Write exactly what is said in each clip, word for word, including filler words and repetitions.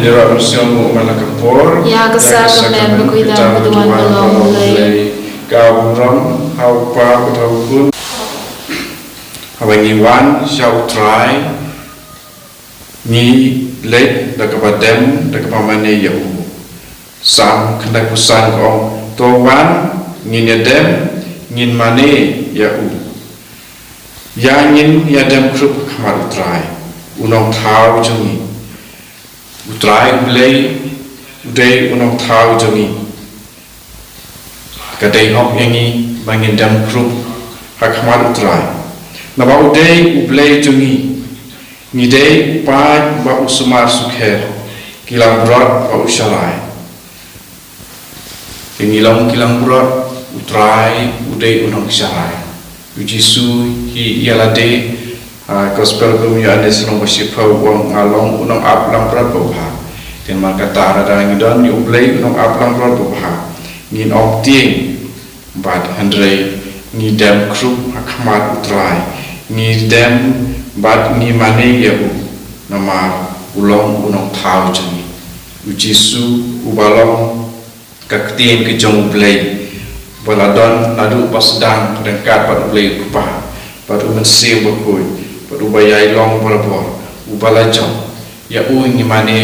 Ïa ka sakramen bakhuid tam ka duwan ka long U Blei. Ka burom ha U Kpa bad ha U Khun. Haba ngi wan sha U Trai, ngi leit da kaba dem, da kaba mane ïa u. Salm khyndai phew san ka ong, to wan, ngin ïa dem, ngin mane ïa u. Ïa ngin ïa dem khrup ha khmat U Trai, u nongthaw jong ngi. U Trai U Blei u dei u nongthaw jong ngi. Ka dei hok ïa ngi ba ngin dem khrup ha khmat U Trai. Naba u dei U Blei jong ngi. Ngi dei u paid ba u sumar sukher, ki langbrot ba u sharai. Te ngi long ki langbrot, U Trai u dei u nongsharai. U Jisu hi ïa lade, ha Gospel u Ïoannis lynnong ba shiphew u ong, nga long u nongap langbrot ba bha. Te namar kata lada ngi don ïa U Blei u nongap langbrot ba bha, ngin ym tieng bad hynrei ngi dem khrup ha khmat U Trai, ngi dem bad ngi mane ïa u, namar u long u nongthaw jong ngi. U Jisu uba long ka ktien ka jong U Blei, ba la don naduh ba sdang ryngkat bad U Blei U Kpa bad U Mynsiem Bakhuid, bad uba ïai long barabor, uba la jop. Ïa u ngi mane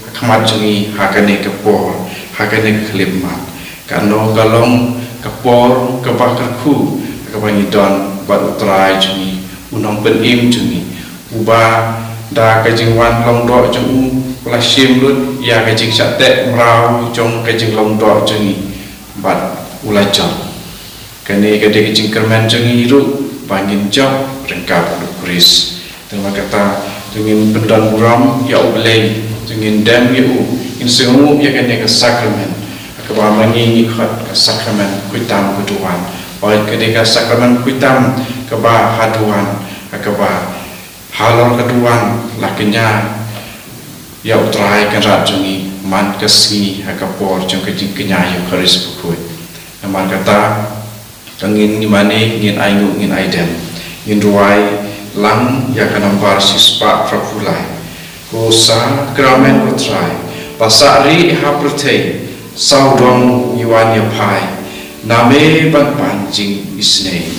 ha khmat jong ngi ha kane ka por, ha kane ka khyllipmat. Kano ka long ka por kaba kyrkhu kaba ngi don bad U Trai jong ngi, u nongpynim jong ngi, uba da ka jingwan long doh jong u, u la shim lut ïa ka jingshah teh mraw jong ka jinglong doh jong ngi bad u la jop. Kane ka dei ka jingkyrmen jong ngi ruh ba ngin jop ryngkat bad U Khrist. Te namar kata, to ngin pyndon burom ïa U Blei, to ngin dem ïa u, ngin sngewnguh ïa kane ka sakramen, ha kaba ma ngi ngi khot ka sakramen khuid tam ka duwan. Hooid, ka dei ka sakramen khuid tam kaba ha duwan, ha kaba halor ka duwan la kñia ïa U Trai Kynrad jong ngi man ka sngi ha ka por jong ka jingkñia Eukharist bakhuid. Namar kata, to ngin ngi mane, ngin ainguh, ngin aidem. Ngin rwai lang ïa ka nambar shispah phraphew lai. Ko sakramen ko Trai, ba sah rieh ha pyrthei, sawdong ngi wan ïa phai, name ban pan jingisynei.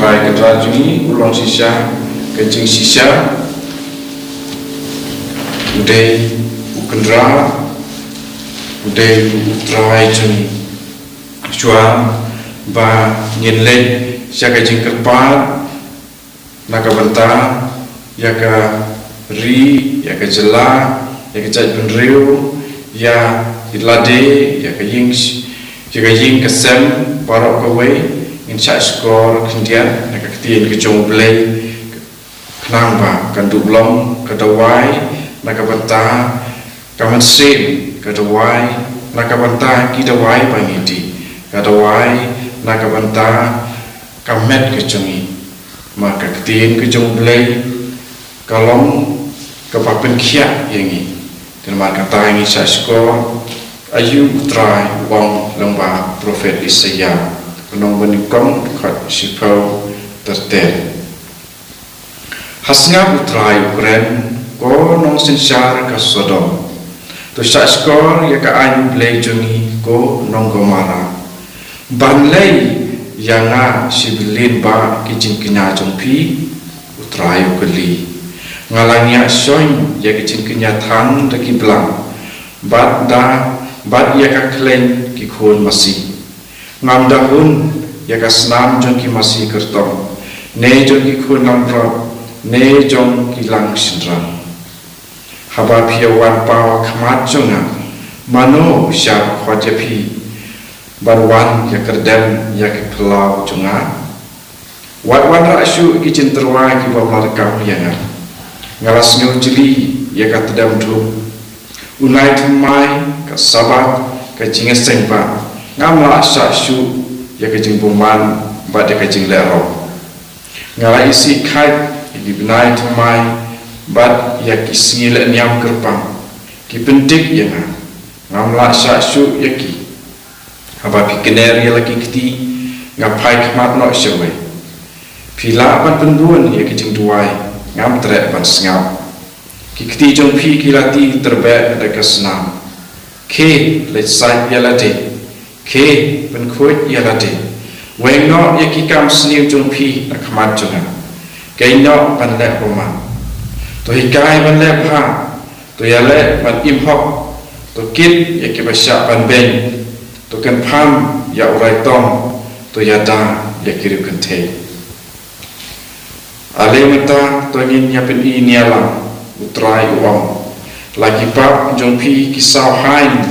Ai ka Trai jong ngi u long shisha ka jingshisha, u dei u Kynrad, u dei u Trai jong ngi. Shuwa ba ngin leit sha ka jingkyrpad na ka bynta ïa ka ri, ïa ka jylla, ïa ka jaitbynriew, ïa ki lade, ïa ka ïing, ïa ka ïing ka sem baroh kawei, ngin shah shkor khyndiat na ka ktien ka jong U Blei, khnang ba kan dup long ka dawai na ka bynta ka mynsiem, ka dawai na ka bynta ki dawai ba ngi dih, ka dawai na ka bynta ka met ka jong ngi. Ma ka ktien ka jong U Blei ka long kaba pynkhiah ïa ngi. Te namar kata ngi shah shkor aïu U Trai u ong lyngba u prophet Isaïah, ka lynnong banyngkong, dkhot shiphew ter ter. Ha sngap, U Trai u kren, ko nongsynshar ka Sodom. To shah shkor ïa ka aiñ U Blei jong ngi, ko nong Gomorrah. Ban lei ïa nga shi billion bah ki jingkñia jong phi? U Trai u kylli. Nga la ngiah shoiñ ïa ki jingkñia thang da ki blang, bad da, bad ïa ka khleiñ ki khun masi. Ngam da hun ïa ka snam jong ki masi kyrtong, ne jong ki khun langbrot, ne jong ki lang shynrang. Haba phi ïa wan paw ha khmat jong nga, mano u shah khot ïa phi ban wan ïa kyrdem ïa ki phyllaw jong nga? Wat wanrah shuh ki jingtyrwa ki bym la donkam ïa nga. Nga la sngew jli ïa ka tdem dum, u nai thymmai, ka Sabbath, ka jingïaseng bah. Ngam lah shah shuh ïa ka jingbymman bad ïa ka jinglehraw. Nga la isih khait ïa ki bnai thymmai bad ïa ki sngi lehniam kyrpang. Ki pyndik ïa nga, ngam lah shah shuh ïa ki. Haba phi kner ïa la ki kti, nga phai khmat noh shawei. Phi lah ban pynbun ïa ki jingduwai, ngam treh ban sngap. Ki kti jong phi ki la ti tyrbeh da ka snam. Khie, leit sait ïa lade. Khie, pynkhuid ïa lade. Weng noh ïa ki kam sniew jong phi na khmat jong nga. Khie noh ban leh bymman. To hikai ban leh bha. To ïaleh ban im hok. To kit ïa kiba shah ban beiñ. To kynpham ïa u raitong. To ïada ïa ki riewkynthei. Ale mynta to ngin ïa pyni nia lang, U Trai u ong. La ki pap jong phi ki saw haiñ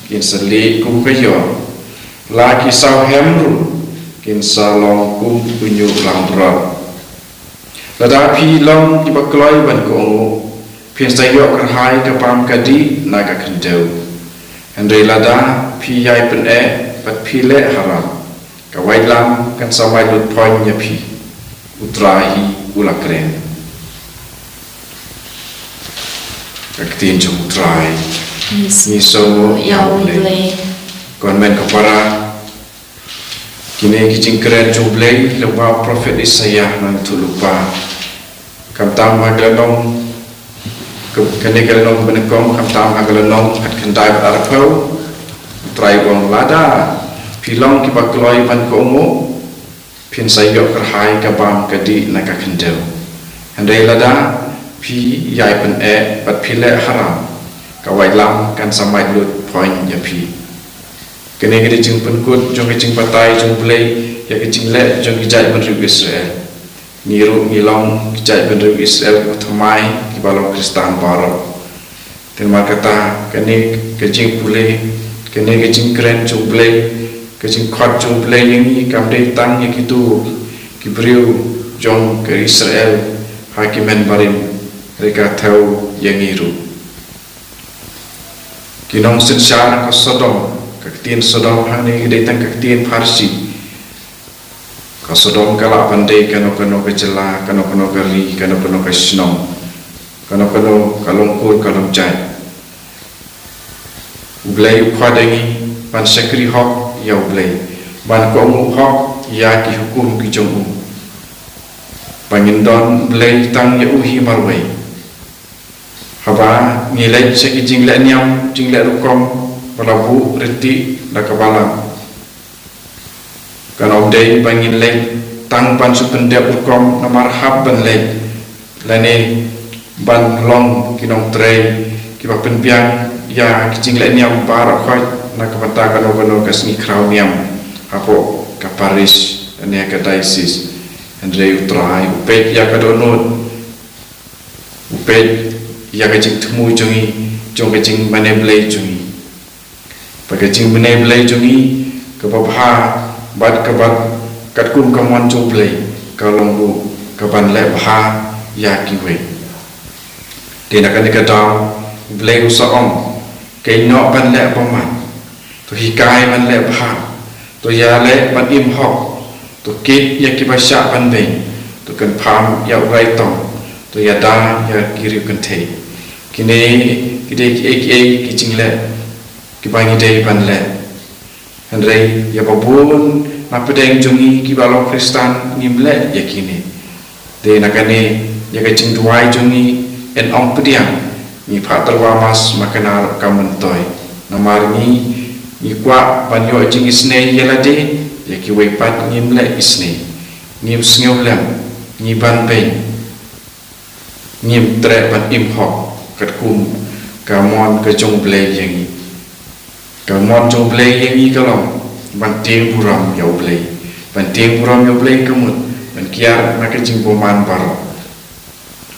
kin sa lieh kum ka ïor. La ki saw hem ruh kin sa long kum u ñiuh langbrot. Lada phi long kiba kloi ban kohnguh, phin sa ïoh kyrhai ka bam ka dih na ka khyndew. Hynrei lada phi ïai pyneh bad phi leh haram, ka waitlam kan sa mait lut phoiñ ïa phi, U Trai hi u la kren. Ka ktien jong U Trai. Ngi sngewnguh ïa U Blei. Ko hynmen ko para, kine ki jingkren jong U Blei lyngba u prophet Isaïah, ngan ïathuh lypa. Khamtam ha ka lynnong, ka, kane ka lynnong banyngkong, khamtam ha ka lynnong khatkhyndai bad arphew. U Trai u ong, lada phi long kiba kloi ban kohnguh, phin sa ïoh kyrhai ka bam ka dih na ka khyndew. Hynrei lada phi ïai pyneh bad phi leh haram, ka waitlam kan sa mait lut phoiñ ïa phi. Kane ka dei jingpynkut jong ka jingbatai jong U Blei ïa ka jingleh jong ki jaitbynriew Israel. Ngi ruh ngi long ki jaitbynriew Israel kiba thymmai, kiba long Khristan baroh. Te namar kata, kane ka jingpule, kane ka jingkren jong U Blei, ka jingkhot jong U Blei ïa ngi kam dei tang ïa kito ki briew jong ka Israel ha ki mynbarim, hynrei ka thew ïa ngi ruh. Ki nongsynshar ka Sodom, ka ktien Sodom hangne ka dei tang ka ktien Pharsi. Ka Sodom ka lah ban dei kano kano ka jylla, kano kano ka ri, kano kano ka shnong, kano kano ka longkur ka longjait. U Blei u khot ïa ngi ban shakri hok ïa U Blei, ban kohnguh hok ïa ki hukum ki jong u. Ba ngin don Blei tang ïa u hi marwei. Haba ngi leit sha ki jingleh niam, jingleh rukom, ba la buh ryntih da ka balang, kan ym dei ba ngin leit tang ban shu pyndep rukom, namar hap ban leit lane ban long ki nongtrei kiba pynbiang ïa ki jingleh niam baroh khoit na ka bynta kano kano ka sngi khraw niam hapoh ka parish lane ka diocese. Hynrei U Trai u peit ïa ka dohnud, u peit ïa ka jingthmu jong ngi, jong ka jingmane Blei jong ngi. Ba ka jingmane Blei jong ngi kaba bha bad kaba katkum ka mon jong U Blei ka long ruh kaban leh bha ïa kiwei. Te na kane ka daw U Blei u sa ong, kynnoh ban leh bymman, to hikai ban leh bha, to ïaleh ban im hok, to kit ïa kiba shah ban beiñ, to kynpham ïa u rai tong, to ïada ïa ki riewkynthei. Kine ki dei kiei kiei ki jingleh kiba ngi dei ban leh. Hynrei ïa ba bun na pdeng jong ngi kiba long Khristan ngim leh ïa kine. Te na kane, ïa ka jingduwai jong ngi yn ym pdiang, ngi phah tyrwa mass ma kane ruh kam myntoi. Namar ngi, ngi kwah ban ïoh jingisynei ïa lade, ïa kiwei pat ngim leh isynei. Ngim sngewlem, ngi ban beiñ, ngim treh ban im hok katkum ka mon ka jong U Blei ïa ngi. Ka mon jong U Blei ïa ngi ka long ban tieng burom ïa U Blei. Ban tieng burom ïa U Blei ka mut ban kiar na ka jingbymman baroh.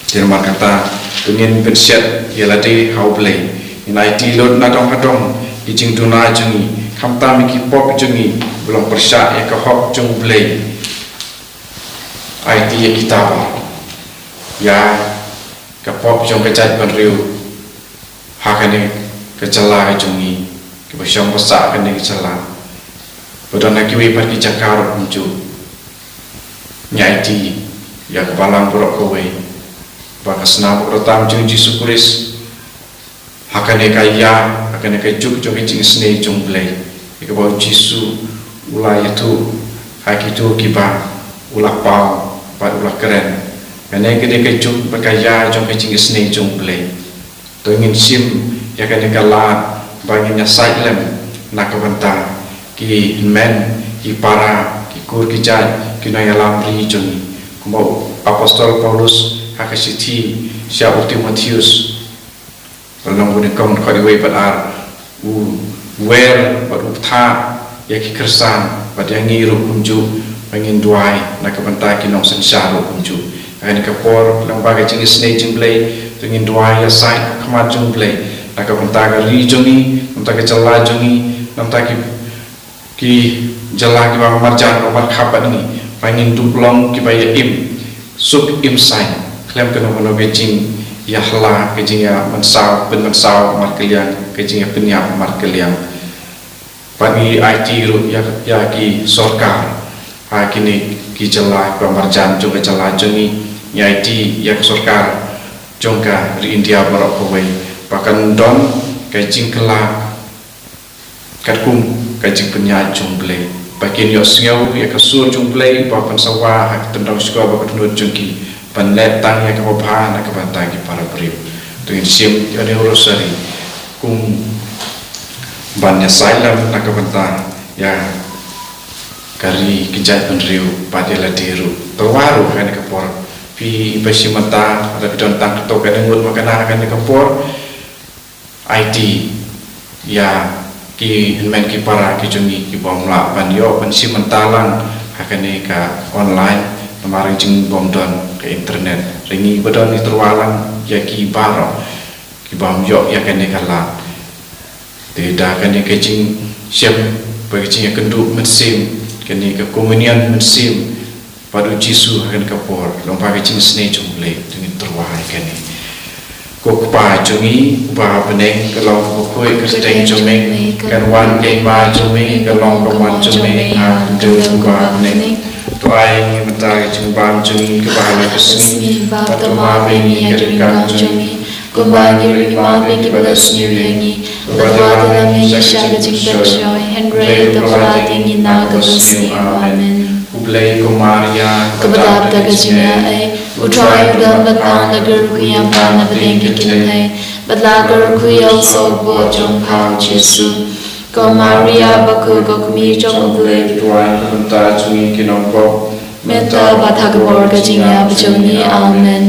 Te namar kata, to ngin pynshet ïa lade ha U Blei. Ngin aiti lut na dong ha dong ki jingduna jong ngi, khamtam ïa ki pop jong ngi ba long pyrshah ïa ka hok jong U Blei. Aiti ïa kita baroh, ïa ka pop jong ka jaitbynriew ha kane ka jylla ka jong ngi, kiba shong ba sah kane ka jylla, ba don ha kiwei pat ki jaka ruh kumjuh. Ngi aiti ïa ka balang baroh kawei, ba ka snam bakordor tam jong U Jisu Khrist ha kane ka ïa, ha kane ka juk jong ka jingisynei jong U Blei, ïa kaba U Jisu u la ïathuh ha kito kiba u la paw bad u la kren. Kane ka dei ka juk bad ka ïa jong ka jingisynei jong U Blei. To ngin shim ïa kane ka lad ba ngin ïasaid lem na ka bynta ki hynmen, ki para, ki kur ki jait, ki nongïalam ri jong ngi. Kumba u Apostol Paulus ha ka shithi sha u Timotheus, ka lynnong ba nyngkong, dkhot wei bad ar, u wer bad u bthah ïa ki Khristan bad ïa ngi ruh kumjuh, ba ngin duwai na ka bynta ki nongsynshar ruh kumjuh. Ha kane ka por, lyngba ka jingisynei jong U Blei, to ngin duwai ïasaid ha khmat jong U Blei na ka bynta ka ri jong ngi, na ka bynta ka jylla jong ngi, na ka bynta ki ki jylla kiba marjan, ba markhap bad ngi, ba ngin dup long kiba ïa im suk im saiñ khlem kano kano ka jingïahala, ka jingïamynsaw pynmynsaw markylliang, ka jingïapynïap markylliang. Bad ngi aiti ruh ïa, ïa ki sorkar ha kine ki jylla kiba marjan jong ka jylla jong ngi, ngi aiti ïa ka sorkar jong ka ri India baroh kawei, ba kan don ka jingkylla katkum ka jingpynïaid jong U Blei, ba kin ïohsngew ïa ka sur jong U Blei, ba pynsawa ha ka tyndong shkor bad ka dohnud jong ki, ban leh tang ïa kaba bha na ka bynta ki para briew. To ngin shim ïa une u rosary kum ban ïasaid lem na ka bynta ïa ka ri, ki jaitbynriew bad ïa lade ruh. Tyrwa ruh ha kane ka por, phi ba shim bynta, lada phi don tang katto katne ngut ba kane ha kane ka por, aiti ïa ki hynmen ki para ki jong ngi kiba ym lah ban ïoh ban shim bynta lang ha kane ka online, namar ka jingbym don ka internet. Hynrei ngi ba don ngi tyrwa lang ïa ki baroh kiba ym ïoh ïa kane ka lad. Te da kane ka jingshem bad ka jingïakynduh mynsiem, kane ka communion mynsiem bad U Jisu ha kane ka por, lyngba ka jingisynei jong U Blei, to ngin tyrwa ïa kane. Ko Kpa jong ngi uba ha bneng, ka long ka bakhuid ka kyrteng jong me, kan wan ka hima jong me, ka long ka mon jong me ha khyndiat uba ha bneng. To ai ngi mynta ka jingbam jong ngi kaba ha la ka sngi, bad to map ïa ngi ka jingkam jong ngi, kumba ngi ruh ngi map ïa kiba la sniew ïa ngi. Bad wat ïalam ïa ngi sha ka jingpynshoi, hynrei to kylla ïa ngi na kaba sniew. Amen. Khublei ko Maria, kaba dap da ka jingaiei, U Trai u don bad pha, na ka ruh kyrkieh pha na pdeng ki kynthei, bad la ka ruh kyrkieh u soh bor jong pha U Jisu. Ko Maria bakhuid, ko Kmie jong U Blei, duwai na ka bynta jong ngi ki nongpop, mynta bad ha ka bor ka jingïap jong ngi. Amen.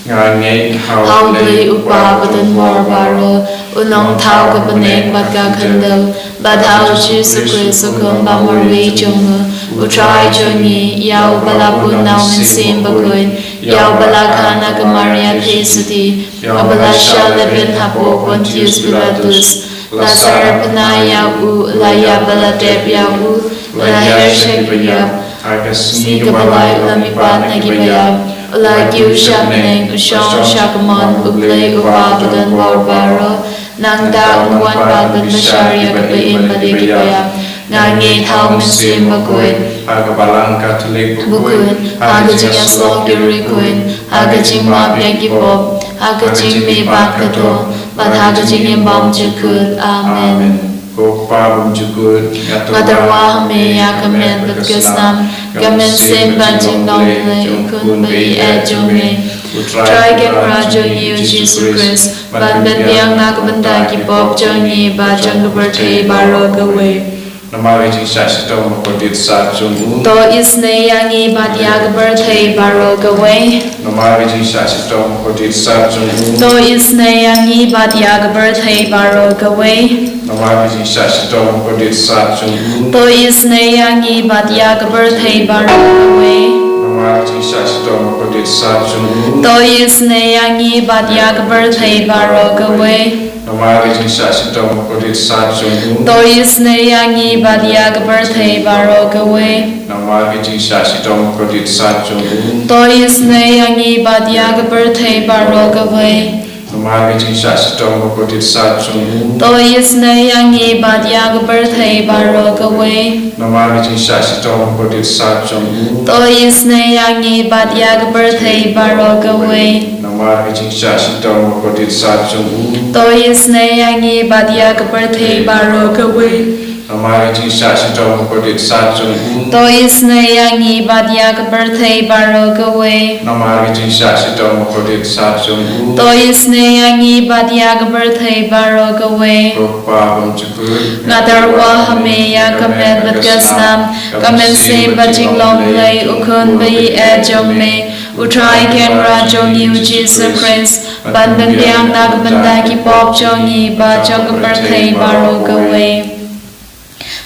Nga ngeit ha U Blei U Kpa badonbor baroh, U Nongthaw ka bneng bad ka khyndew, bad ha U Jisu Khrist U Khun ba marwei jong U, U Trai jong ngi, ïa uba la bun na U Mynsiem Bakhuid, ïa uba la kha na ka Maria Theisotti, ïa uba la shah lehbeiñ hapoh Pontius Pilatus, la sarar bnai ïa U, la ïap bad la tep ïa U, la her sha ki baïap, ha ka sngi kaba lai U la mihpat na ki baïap, U la kiew sha bneng, U shong sha ka mon U Blei U Kpa badonbor baroh. Nangta Un wan pat ban bishar ïa kiba im bad ïa kiba ïap. Nga ngeit ha U Mynsiem Bakhuid, ha ka Balang Katholik bakhuid, ha ka jingïasyllok ki riewkhuid, ha ka jingmap ïa ki pop, ha ka jingmihpat katto, bad ha ka jingim bymjukut. Amen. Ko Kpa bymjukut, nga tyrwa ha Me ïa ka met bad ka snam, ka mynsiem bad jinglong Blei U Khun ba ïeit jong Me, U Trai Kynrad jong ngi U Jisu Khrist, ban pynbiang na ka bynta ki pop jong ngi bad jong ka pyrthei baroh kawei. Namar ka jingshah shitom bakordit sat jong U, to isynei ïa ngi bad ïa ka pyrthei baroh kawei. Namar ka jingshah shitom bakordit sat jong U, to isynei ïa ngi bad ïa ka pyrthei baroh kawei. Namar ka jingshah shitom bakordit sat jong U, to isynei ïa ngi bad ïa ka pyrthei baroh kawei. Namar ka jingshah shitom bakordit sat jong U, to isynei ïa ngi bad ïa ka pyrthei baroh kawei. Namar ka jingshah shitom bakordit sat jong U, to isynei ïa ngi bad ïa ka pyrthei baroh kawei. Namar ka jingshah shitom bakordit sat jong U, to isynei ïa ngi bad ïa ka pyrthei baroh kawei. Namar ka jingshah shitom bakordit sat jong U, to isynei ïa ngi bad ïa ka pyrthei baroh kawei. Namar ka jingshah shitom bakordit sat jong U, to isynei ïa ngi bad ïa ka pyrthei baroh kawei. Namar ka jingshah shitom bakordit sat jong U, to isynei ïa ngi bad ïa ka pyrthei baroh kawei. Namar ka jingshah shitom bakordit sat jong U, to isynei ïa ngi bad ïa ka pyrthei baroh kawei. Namar ka jingshah shitom bakordit sat jong U, to isynei ïa ngi bad ïa ka pyrthei baroh kawei. Ko Kpa bymjukut, nga tyrwa ha Me ïa ka met bad ka snam, ka mynsiem bad jinglong Blei U Khun ba ïeit jong Me, U Trai Kynrad jong ngi U Jisu Khrist, ban pynbiang na ka bynta ki pop jong ngi bad jong ka pyrthei baroh kawei.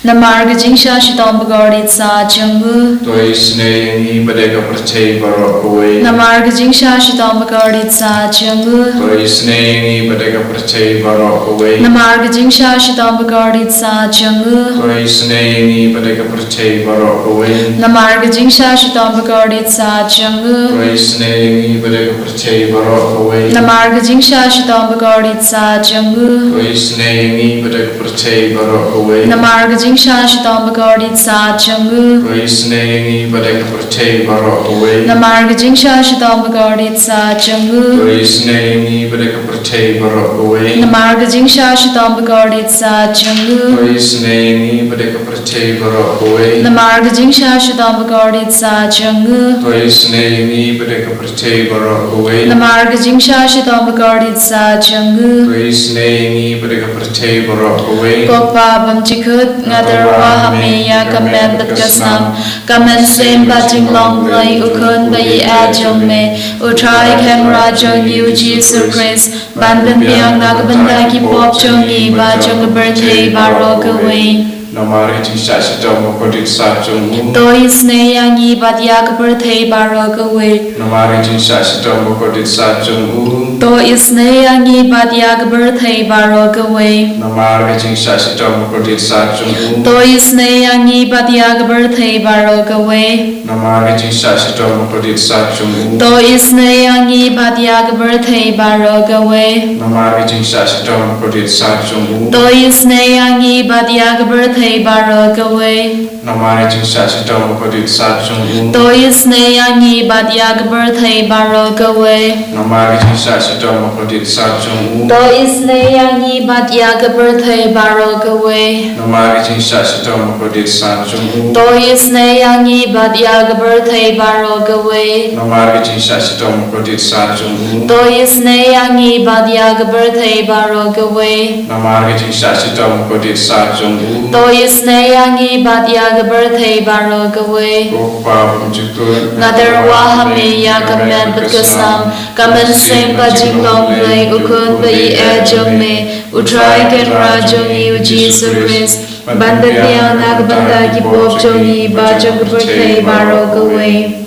Namar ka jingshah shitom bakordit sat jong U, to isynei ïa ngi bad ïa ka pyrthei baroh kawei. Namar ka jingshah shitom bakordit sat jong U, to isynei ïa ngi bad ïa ka pyrthei baroh kawei. Namar ka jingshah shitom bakordit sat jong U, to isynei ïa ngi bad ïa ka pyrthei baroh kawei. Namar ka jingshah shitom bakordit sat jong U, to isynei ïa ngi bad ïa ka pyrthei baroh kawei. Namar ka jingshah shitom bakordit sat jong U, to isynei ïa ngi bad ïa ka pyrthei baroh kawei. Namar ka jingshah shitom bakordit sat jong U, to isynei ïa ngi bad ïa ka pyrthei baroh kawei. Namar ka jingshah shitom bakordit sat jong U, to isynei ïa ngi bad ïa ka pyrthei baroh kawei. Namar ka jingshah shitom bakordit sat jong U, to isynei ïa ngi bad ïa ka pyrthei baroh kawei. Namar ka jingshah shitom bakordit sat jong U, to isynei ïa ngi bad ïa ka pyrthei baroh kawei. Namar ka jingshah shitom bakordit sat jong U, to isynei ïa ngi bad ïa ka pyrthei baroh kawei. Ko Kpa bymjukut, nga tyrwa ha Me ïa ka met bad ka snam, ka mynsiem bad jinglong Blei U Khun ba ïeit jong Me, U Trai Kynrad jong ngi U Jisu Khrist, ban pynbiang na ka bynta ki pop jong ngi bad jong ka pyrthei baroh kawei. Namar ka jingshah shitom bakordit sat jong U, to isynei ïa ngi bad ïa ka pyrthei baroh kawei. Namar ka jingshah shitom bakordit sat jong U, to isynei ïa ngi bad ïa ka pyrthei baroh kawei. Namar ka jingshah shitom bakordit sat jong U, to isynei ïa ngi bad ïa ka pyrthei baroh kawei. Namar ka jingshah shitom bakordit sat jong U, to isynei ïa ngi bad ïa ka pyrthei baroh kawei. Namar ka jingshah shitom bakordit sat jong U, to isynei ïa ngi bad ïa ka pyrthei baroh kawei. Namar ka jingshah shitom bakordit sat jong U, to isynei ïa ngi bad ïa ka pyrthei baroh kawei. Namar ka jingshah shitom bakordit sat jong U, to isynei ïa ngi bad ïa ka pyrthei baroh kawei. Namar ka jingshah shitom bakordit sat jong U, to isynei ïa ngi bad ïa ka pyrthei baroh kawei. Namar ka jingshah shitom bakordit sat jong U, to isynei ïa ngi bad ïa ka pyrthei baroh kawei. Namar ka jingshah shitom bakordit sat jong U, to isynei ïa ngi bad ïa ka pyrthei baroh kawei. Ko Kpa bymjukut, nga tyrwa ha me ïa ka met bad ka snam, ka mynsiem bad jinglong Blei u Khun ba ïeit jong me, U Trai Kynrad jong ngi U Jisu Khrist, ban pynbiang na ka bynta ki pop jong ngi bad jong ka pyrthei baroh kawei.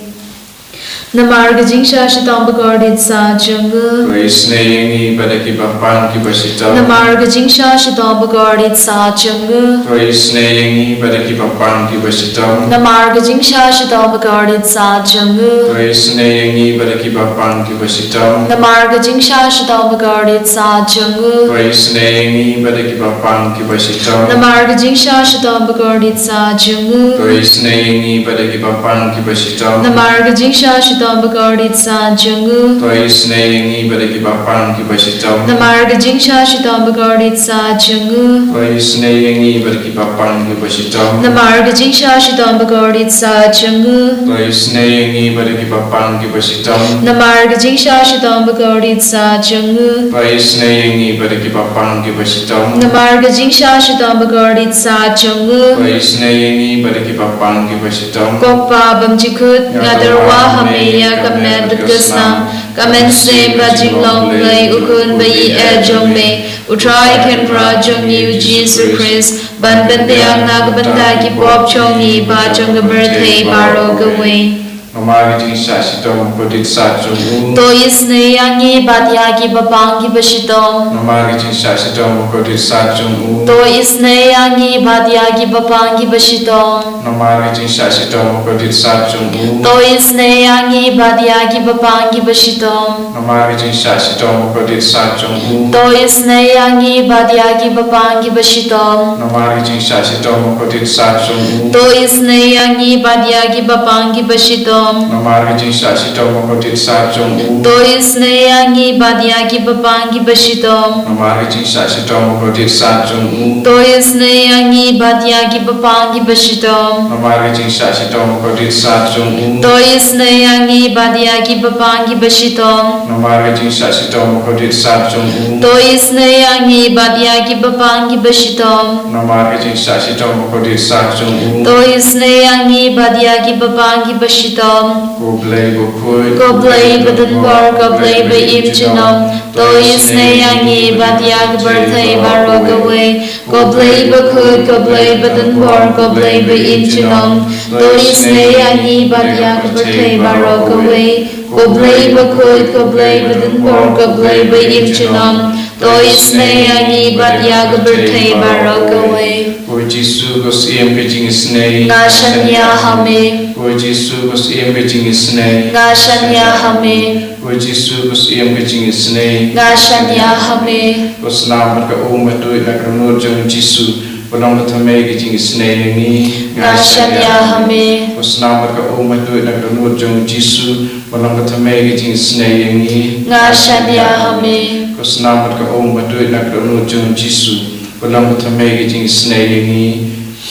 Namar ka jingshah shitom bakordit sah jong u. To isynei ïa ngi bad ïa kiba pang kiba shitom. Namar ka jingshah shitom bakordit sah jong u. To isynei ïa ngi bad ïa kiba pang kiba shitom. Namar ka jingshah shitom bakordit sah jong u. To isynei ïa ngi bad ïa kiba pang kiba shitom. Namar ka jingshah shitom bakordit sah jong u. To isynei ïa ngi bad ïa kiba pang kiba shitom. Namar ka jingshah shitom bakordit sah jong u. To isynei ïa ngi bad ïa kiba pang kiba shitom. Namar ka jingshah shitom bakordit sah jong u. To isynei ïa ngi bad ïa kiba pang kiba shitom. Namar ka jingshah shitom bakordit sah jong u. To isynei ïa ngi bad ïa kiba pang kiba shitom. Namar ka jingshah shitom bakordit sah jong u. To isynei ïa ngi bad ïa kiba pang kiba shitom. Namar ka jingshah shitom bakordit sah jong u. To isynei ïa ngi bad ïa kiba pang kiba shitom. Namar ka jingshah shitom bakordit sah jong u. To isynei ïa ngi bad ïa kiba pang kiba shitom. Ko Kpa bymjukut, nga tyrwa ha me ïa ka met bad ka snam, ka mynsiem bad jinglong Blei u Khun ba ïeit jong me, U Trai Kynrad jong ngi U Jisu Khrist, ban pynbiang na ka bynta ki pop jong ngi bad jong ka pyrthei baroh kawei. Namar ka jingshah shitom bakordit sah jong u. To isynei ïa ngi bad ïa kiba pang kiba shitom. Namar ka jingshah shitom bakordit sah jong u. To isynei ïa ngi bad ïa kiba pang kiba shitom. Namar ka jingshah shitom bakordit sah jong u. To isynei ïa ngi bad ïa kiba pang kiba shitom. Namar ka jingshah shitom bakordit sah jong u. To isynei ïa ngi bad ïa kiba pang kiba shitom. Namar ka jingshah shitom bakordit sah jong u. To isynei ïa ngi bad ïa kiba pang kiba shitom. Namar ka jingshah shitom bakordit sah jong u. To isynei ïa ngi bad ïa kiba pang kiba shitom. Namar ka jingshah shitom bakordit sah jong u. To isynei ïa ngi bad ïa kiba pang kiba shitom. Namar ka jingshah shitom bakordit sah jong u. To isynei ïa ngi bad ïa kiba pang kiba shitom. Namar ka jingshah shitom bakordit sah jong u. To isynei ïa ngi bad ïa kiba pang kiba shitom. Namar ka jingshah shitom bakordit sah jong u. To isynei ïa ngi bad ïa kiba pang kiba shitom. Ko Blei bakhuid, ko Blei badonbor, ko Blei ba im junom. To isynei ïa ngi bad ïa ka pyrthei baroh kawei. Ko Blei bakhuid, ko Blei badonbor, ko Blei ba im junom. To isynei ïa ngi bad ïa ka pyrthei baroh kawei. Ko Blei bakhuid, ko Blei badonbor, ko Blei ba im junom. To isynei ïa ngi bad ïa ka pyrthei baroh kawei. Ko Jisu, ko Syiem ka jingisynei, nga shaniah ha me. Ko Jisu, ko Syiem ka jingisynei, nga shaniah ha me. Ko Jisu, ko Syiem ka jingisynei, nga shaniah ha me. Ko snam bad ka um ba tuid na ka dohnud jong u Jisu, ba long ka thymmei ka jingisynei ïa ngi, nga shaniah ha me. Ko snam bad ka um ba tuid na ka dohnud jong u Jisu, ba long ka thymmei ka jingisynei ïa ngi, nga shaniah ha me. Ko snam bad ka um ba tuid na ka dohnud jong u Jisu, ba long ka thymmei ka jingisynei ïa ngi,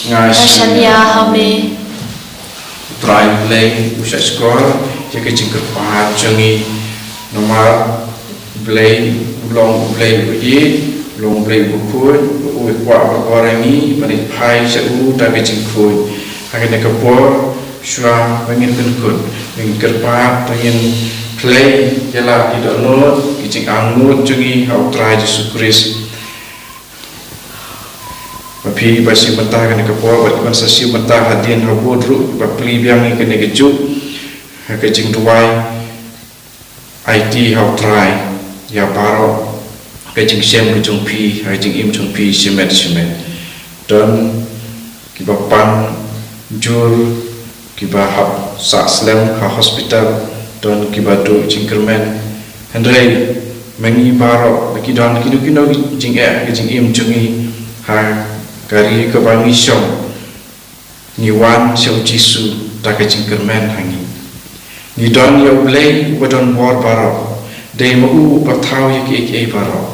nga shaniah ha me. U Trai Blei u shah shkor ïa ka jingkyrpad jong ngi. Namar Blei u long U Blei uba ïeit, u long U Blei uba khuid, u kwah baroh arngi ban ïeit phai sha u da ka jingkhuid. Ha kane ka por, shuwa ba ngin pynkut, ngin kyrpad, ba ngin plie ïa la ki dohnud, ki jingangnud jong ngi ha U Trai Jisu Khrist. Ba phi ba shim bynta kane ka por, bad ban sa shim bynta hadien habud ruh, ba plie biang ïa kane kajuh, ha ka jingduwai, aiti ha U Trai ïa baroh ka jingshem ka jong phi, ha ka jingim jong phi shimet shimet. Don kiba pang jur, kiba hap sah slem ha hospital, don kiba duh jingkyrmen. Hynrei ma ngi baroh, ma ki don kino kino ki jingeh ha ka jingim jong ngi, ha ka ri kaba ngi shong, ngi wan sha U Jisu da ka jingkyrmen ha ngi. Ngi don ïa U Blei uba don bor baroh, dei ma u uba thaw ïa kiei kiei baroh.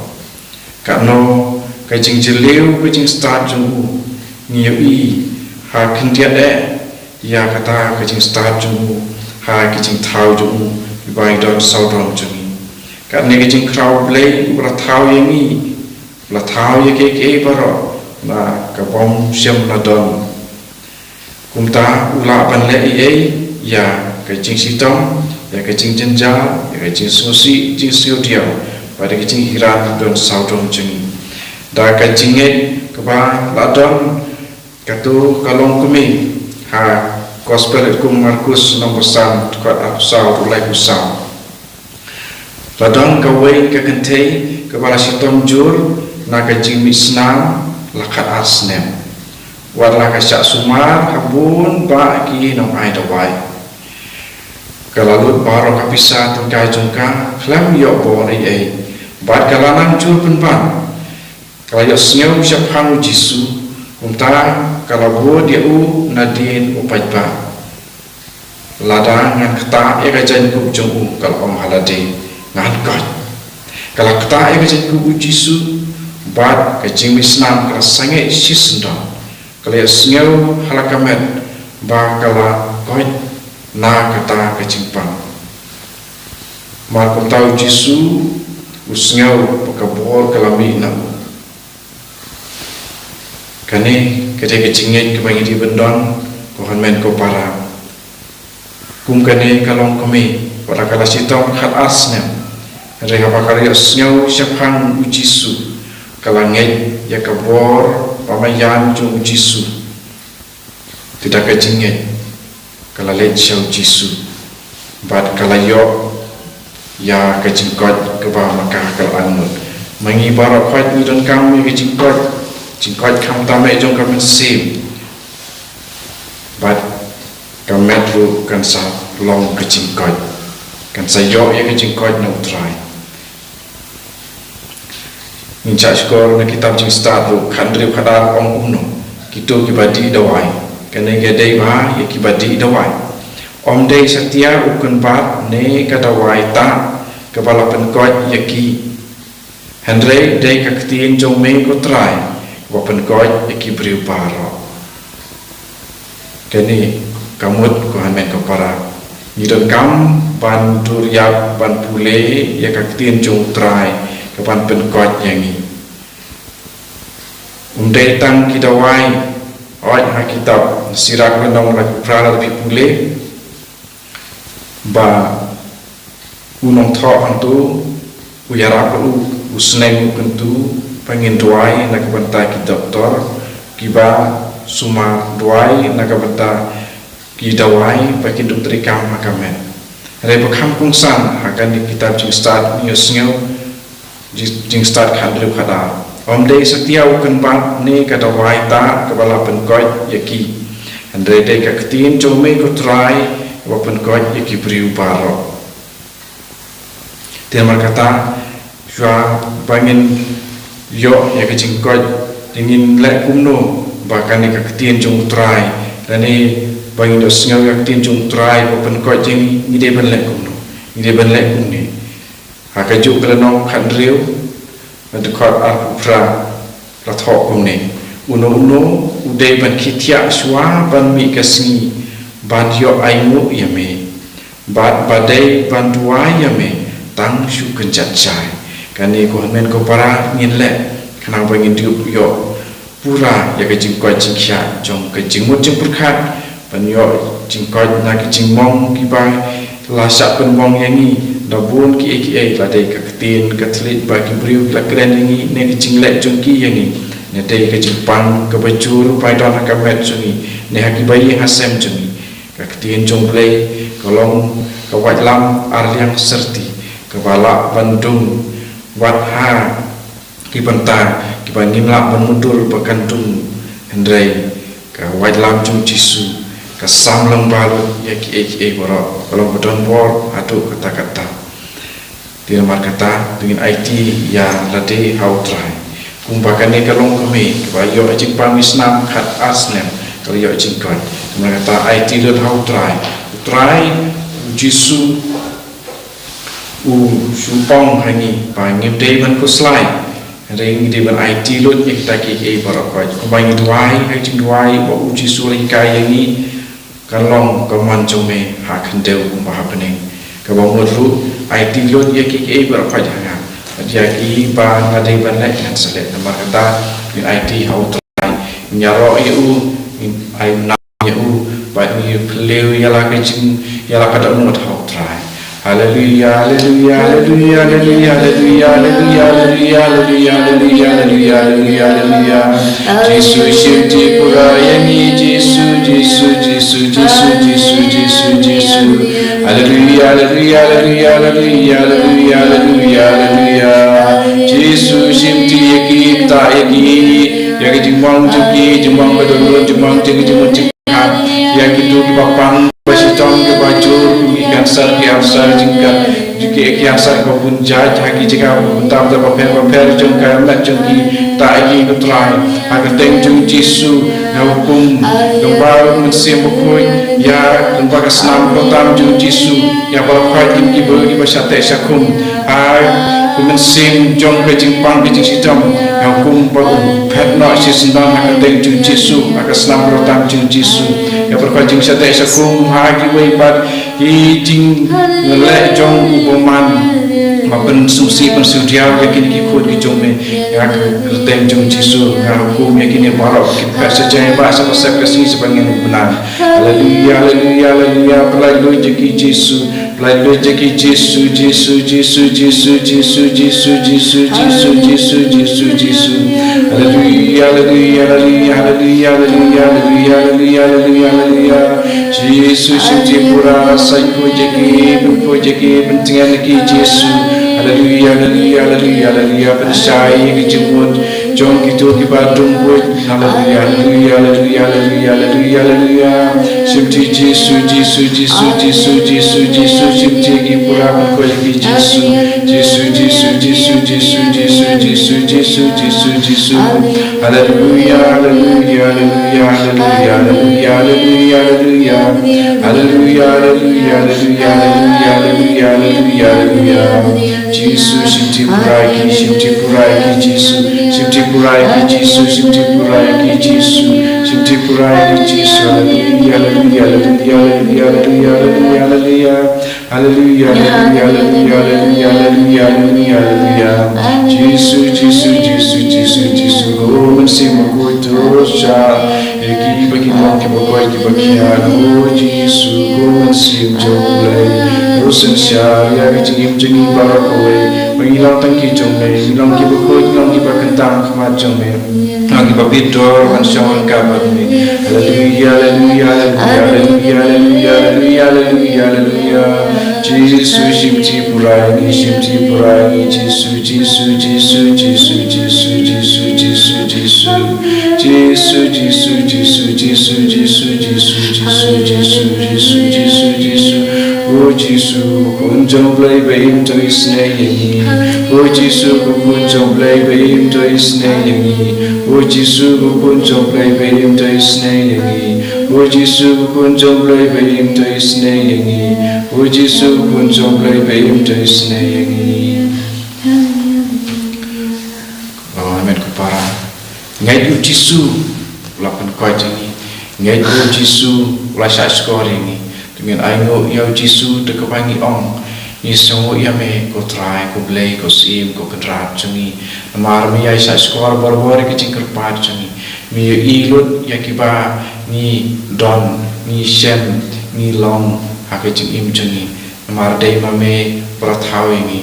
Katno ka jingjylliew ka jingstad jong u, ngi ïohi ha khyndiat eh ïa kata ka jingstad jong u ha ki jingthaw jong u kiba ngi don sawdong jong ngi. Katne ka jingkhraw U Blei uba la thaw ïa ngi, la thaw ïa kiei kiei baroh na ka bym shym la don. Kumta u lah ban leh ei ei ïa ka jingshitom, ïa ka jingjynjar, ïa ka jingsngewsih, jingsngewdiaw, bad ïa ka jinghikai don sawdong jong ngi. Da ka jingngeit kaba la don, kato ka long kumne ha Gospel kum u Markus lynnong ba san, dkhot arphew saw haduh laiphew saw. La don kawei ka kynthei kaba la shitom jur na ka jingmih snam la khatar snem. Wat la ka shah sumar ha bun bah ki nongai dawai. Ka la lut baroh ka pisa tyngka jong ka khlem ïoh bor ei ei, bad ka la nang jur pynban. Ka la ïohsngew shaphang u Jisu, kumta ka la bud ïa u nadien u paidbah. Lada ngan ktah ïa ka jaiñkup jong u, ka la ong ha lade, ngan koit. Ka la ktah ïa ka jaiñkup u Jisu, bad ka jingmih snam ka la sangeh shisyndon. Ka la ïohsngew ha la ka met ba ka la koit na kata ka jingpang. Mar kumta u Jisu u sngew ba ka bor ka la mih na u. Kane ka dei ka jingngeit kaba ngi dei ban don, ko hynmen ko para. Kum kane ka long kumne, wat la ka la shitom khatar snem, hynrei haba ka la ïohsngew shaphang u Jisu, ka la ngeit ïa ka bor ba marjan jong u Jisu. Te da ka jingngeit ka la leit sha u Jisu, bad ka la ïoh ïa ka jingkoit kaba ma ka ka la angnud. Ma ngi baroh khoit ngi donkam ïa ka jingkoit, jingkoit khamtam eh jong ka mynsiem. Bad ka met ruh kan sa long ka jingkoit, kan sa ïoh ïa ka jingkoit na u Trai. Ngin shah shkor na kitab Jingstad ruh, khathynriew khatar, ong kumno: Kito kiba dih dawai. Kane ka dei bha ïa kiba dih dawai. Ym dei satia u kynbat ne ka dawai tah kaba la pynkoit ïa ki, hynrei dei ka ktien jong me ko Trai kaba pynkoit ïa ki briew baroh. Kane ka mut, ko hynmen ko para, ngi donkam ban dur ïap ban pule ïa ka ktien jong u Trai kaban pynkoit ïa ngi. Ym dei tang ki dawai, hooid ha kitab Sirak lynnong laiphew phra lada phi pule, ba u nongthoh hangto u ïarap u, u sneng u kyntu ba ngin duwai na ka bynta ki doktor kiba sumar, duwai na ka bynta ki dawai ba kin dup treikam ha ka met. Hynrei ba kham kongsan, ha kane ka kitab Jingstad ngi ïohsngew, Jing, Jingstad khathynriew khatar: Ym dei satia u kynbat ne ka dawai tah kaba la pynkoit ïa ki, hynrei dei ka ktien jong me ko Trai kaba pynkoit ïa ki briew baroh. Te namar kata, shuwa ba ngin ïoh ïa ka jingkoit, te ngin leh kumno ba kane ka ktien jong u Trai, lane ba ngin ïohsngew ïa ka ktien jong u Trai ba pynkoit ïa ngi, ngi dei ban leh kumno? Ngi dei ban leh kumne. Ha kajuh ka lynnong khathynriew, na dkhot arphew phra, la thoh kumne: Uno uno u dei ban khie thiah shuwa ban mih ka sngi ban ïoh ainguh ïa me, bad ba dei ban duwai ïa me tang shu kynjat shai. Kane, ko hynmen ko para, ngin leh khnang ba ngin dup ïoh pura ïa ka jingkoit jingkhiah jong ka jingmut jingpyrkhat, ban ïoh jingkoit na ki jingmong kiba la shah pynmong ïa ngi da bun kiei kiei, la dei ka ktien ka thylliej ba ki briew ki la kren ïa ngi, ne ka jingleh jong ki ïa ngi, ne dei ka jingpang kaba jur ba don ha ka met jong ngi ne ha kiba ïeng ha sem jong ngi. Ka ktien jong U Blei ka long ka waitlam arliang syrti kaba lah ban dung wat ha ki bynta kiba ngim lah ban mutdur ba kan dung, hynrei ka waitlam jong U Jisu ka sam lyngba lut ïa kiei kiei baroh, ka long ba don bor haduh katta katta. Te namar kata, to ngin aiti ïa lade ha U Trai. Kumba kane ka longkmie kaba ïoh jingpang mih snam khatar snem, ka la ïoh jingkoit. Namar kata, aiti lut ha U Trai. U Trai, U Jisu, u shu ong ha ngi ba ngim dei ban khuslai, hynrei ngi dei ban aiti lut ïa kita kiei kiei baroh. Kumba ngi duwai, ha ka jingduwai ba U Jisu u la hikai ïa ngi, kan long ka mon jong me ha khyndew kumba ha bneng. Kaba mut ruh, aiti lut ïa kiei kiei baroh ha nga, bad ïa kiba nga dei ban leh ngan sa leh. Namar kata, ngin aiti ha U Trai, ngin ïaroh ïa u, ngin ai u nam ïa u, bad ngi phylliew ïa la ka jing, ïa la ka dohnud ha u Trai. Haleluia, haleluia, haleluia, haleluia, haleluia, haleluia, haleluia. Jisu shim ti pura ïa ngi, Jisu, Jisu, Jisu. Haleluia, haleluia, haleluia, haleluia. Jisu shim ti ïa ki, ktah ïa ki, ïa ki jingmong jong ki, jingmong ba dohnud, jingmong jong ki, jingmut jingkha, ïa kito kiba pang, ba shitom, kiba jur, kum ki cancer, ki ulcer, jingka, ki, ki cancer kiba bun jait, ha ki jaka bun tam, bapher bapher jong ka met jong ki, ktah ïa ki ko Trai, ha ka kyrteng jong Jisu, nga hukum, lyngba U Mynsiem Bakhuid, ïa, lyngba ka snam kyrtam jong Jisu, ïa baroh kiba, kiba shah teh shah khum, ha, ko mynsiem jong ka jingpang ka jingshitom, nga hukum ba un phet noh shisyndon ha ka kyrteng jong Jisu, ha ka snam kyrtam jong Jisu. Ïa baroh ka jingshah teh shah khum ha kiwei pat ki jingleh jong u bymman, ba pynsngewsih pynsngewdiaw ïa kine ki khun ki jong me, ha ka kyrteng jong Jisu, nga hukum ïa kine baroh ki phet sha jaiñ ba sha ba sep ka sngi sha ba ngin bna. Haleluia, haleluia, haleluia. Pynlait lut ïa ki Jisu. Pynlait lut ïa ki Jisu, Jisu, Jisu. Haleluia, haleluia, haleluia. Jisu shim ti pura, sait lut ïa ki, pynpoi ïa ki, pyntngen ïa ki Jisu. Haleluia, haleluia, haleluia, haleluia. Pynshai ïa ki jingmut jong kito kiba dum buit. Haleluia, haleluia, haleluia, haleluia, haleluia, haleluia. Shim ti Jisu, Jisu, Jisu, Jisu, Jisu, Jisu, shim ti ki pura, pynpoi ïa ki Jisu. Jisu, Jisu, Jisu, Jisu, Jisu, Jisu, Jisu, Jisu. Haleluia, haleluia, haleluia, haleluia, haleluia, haleluia. Haleluia, haleluia, haleluia, haleluia, haleluia, haleluia, haleluia. Jisu, shim ti pura ïa ki, shim ti pura ïa ki, Jisu, shim ti pura ïa ki, Jisu, shim ti pura ïa ki, Jisu, shim ti pura ïa ki, Jisu. Haleluia, haleluia, haleluia, haleluia, haleluia, haleluia, haleluia. Haleluia, haleluia, haleluia, haleluia, haleluia, haleluia, haleluia. Jisu, Jisu, Jisu, Jisu, Jisu, ko Mynsiem Bakhuid, to shah ïa ki ba kin long kiba koit kiba khian. O Jisu, ko Mynsiem jong U Blei, to synshar ïa ka jingim jong ngi baroh kawei. Ba ngin long tang ki jong Me, ngin long kiba koit, ngin long kiba kyntang ha khmat jong Me. Ngi ba bit dor ban shong ryngkat bad Me. Haleluia, haleluia, haleluia, haleluia, haleluia, haleluia, haleluia. Jisu shim ti pura ïa ngi, shim ti pura ïa ngi, Jisu, Jisu, Jisu. O Jisu, ko Khun jong U Blei ba im, to isynei ïa ngi. O Jisu, ko Khun jong U Blei ba im, to isynei ïa ngi. O Jisu, ko Khun jong U Blei ba im, to isynei ïa ngi. O Jisu, ko Khun jong U Blei ba im, to isynei ïa ngi. O Jisu, ko Khun jong U Blei ba im, to isynei ïa ngi. Amen ko para. Ngeit ïa U Jisu, u la pynkoit ïa ngi. Ngeit ïa U Jisu, u la shahshkor ïa ngi. Te ngin ainguh ïa U Jisu, te kaba ngi ong, ngi sngewnguh ïa Me, ko Trai, ko Blei, ko Syiem, ko Kynrad jong ngi. Namar Me ïai shahshkor barabor ïa ka jingkyrpad jong ngi. Me ïohi lut ïa kiba ngi don, ngi shem, ngi long ha ka jingim jong ngi. Namar dei ma Me ba la thaw ïa ngi.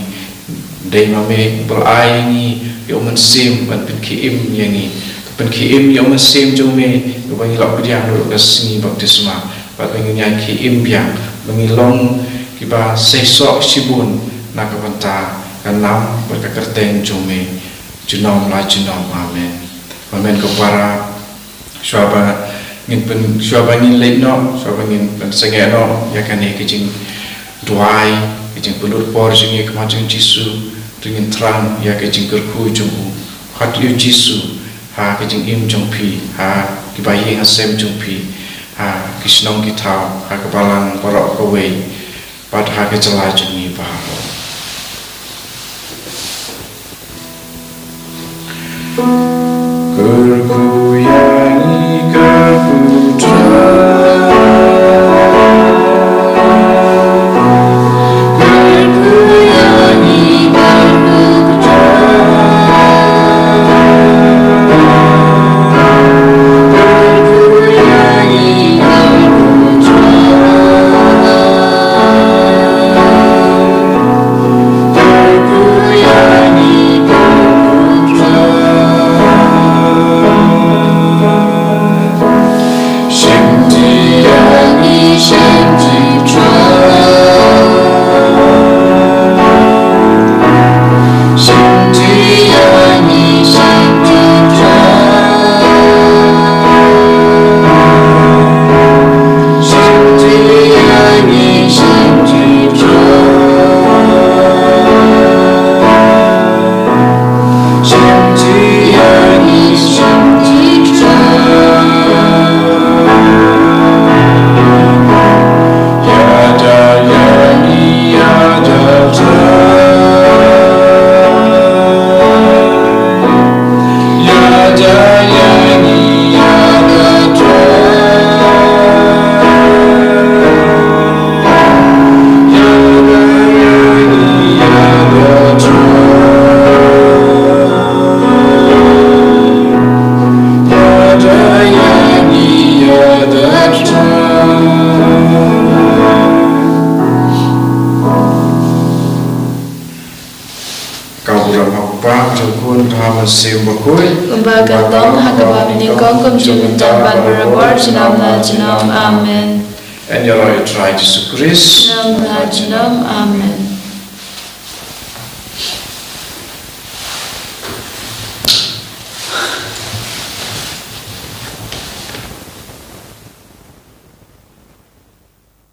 Dei ma Me ba la ai ïa ngi ïa U Mynsiem ban pynkhie im ïa ngi. Pynkhie im ïa U Mynsiem jong Me, ïa ba ngi lah pdiang ruh ka sngi baptisma. Bad ba ngin ïai khie im biang, ba ngin long kiba seisoh shibun na ka bynta ka nam bad ka kyrteng jong Me, junom la junom. Amen. Amen ko para. Shuwa ba ngin pyn, shuwa ba ngin leit noh, shuwa ba ngin pynsangeh noh ïa kane ka jingduwai, ka jingpynlut por jong ngi ha khmat jong U Jisu, to ngin thrang ïa ka jingkyrkhu jong U. Khot ïa U Jisu ha ka jingim jong phi, ha kiba ïing ha sem jong phi, ha ki shnong ki thaw, ha ka balang baroh kawei, bad ha ka jylla jong ngi baroh. Kyrkhu ïa ngi, kyrkhu Trai. Kyrkhu ïa ngi, kyrkhu Trai. Kyrkhu ïa ngi, Khun, Kynrad bad Mynsiem Bakhuid. Kumba ka long ha kaba nyngkong, kumjuh mynta bad barabor, junom la junom. Amen. Yn ïaroh ïa U Trai Jisu Khrist. Junom la junom. Amen.